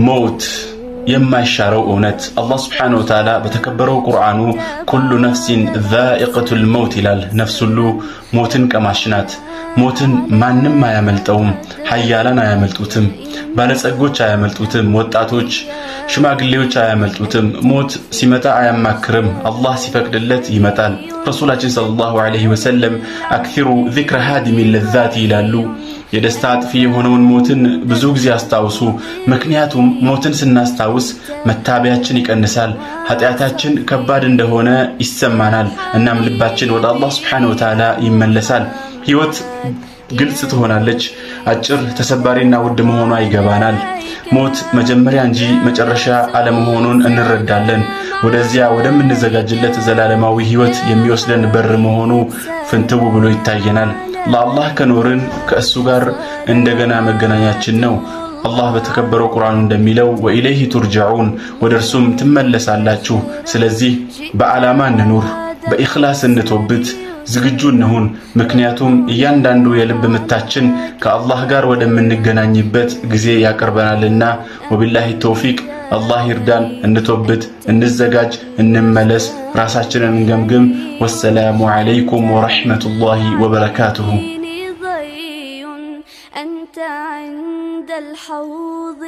ሞት የማይሻረው እውነት። አላህ ስብሓነሁ ወተዓላ በተከበረው ቁርአኑ كل نفس ذائقة الموت ይላል። ነፍስ ሁሉ ሞትን ቀማሽ ናት። ሞትን ማንም አያመልጠውም። ሀያላን አያመልጡትም። ባለጸጎች አያመልጡትም። ወጣቶች፣ ሽማግሌዎች አያመልጡትም። ሞት ሲመጣ አያማክርም። አላህ ሲፈቅድለት ይመጣል። ረሱላችን ሰለላሁ ዐለይሂ ወሰለም أكثروا ذكر هادم اللذات ይላሉ። የደስታ አጥፊ የሆነውን ሞትን ብዙ ጊዜ አስታውሱ። ምክንያቱም ሞትን ስናስታውስ መታበያችን ይቀንሳል፣ ኃጢአታችን ከባድ እንደሆነ ይሰማናል። እናም ልባችን ወደ አላህ ስብሓነሁ ወተዓላ ይመለሳል። ህይወት ግልጽ ትሆናለች። አጭር ተሰባሪና ውድ መሆኗ ይገባናል። ሞት መጀመሪያ እንጂ መጨረሻ አለመሆኑን እንረዳለን። ወደዚያ ወደምንዘጋጅለት ዘላለማዊ ህይወት የሚወስደን በር መሆኑ ፍንትው ብሎ ይታየናል። ለአላህ ከኖርን ከእሱ ጋር እንደገና መገናኛችን ነው። አላህ በተከበረው ቁርአኑ እንደሚለው وإليه ترجعون፣ ወደ እርሱም ትመለሳላችሁ። ስለዚህ በዓላማ እንኑር፣ በኢኽላስ እንቶብት፣ ዝግጁ እንሁን። ምክንያቱም እያንዳንዱ የልብ ምታችን ከአላህ ጋር ወደምንገናኝበት ጊዜ ያቀርበናልና። ወቢላሂ ተውፊቅ። አላህ ይርዳን። እንቶብት፣ እንዘጋጅ፣ እንመለስ፣ ራሳችንን እንገምግም። ወሰላሙ ዓለይኩም ወረሕመቱላሂ ወበረካቱሁ። ضي أنت عند الحوض.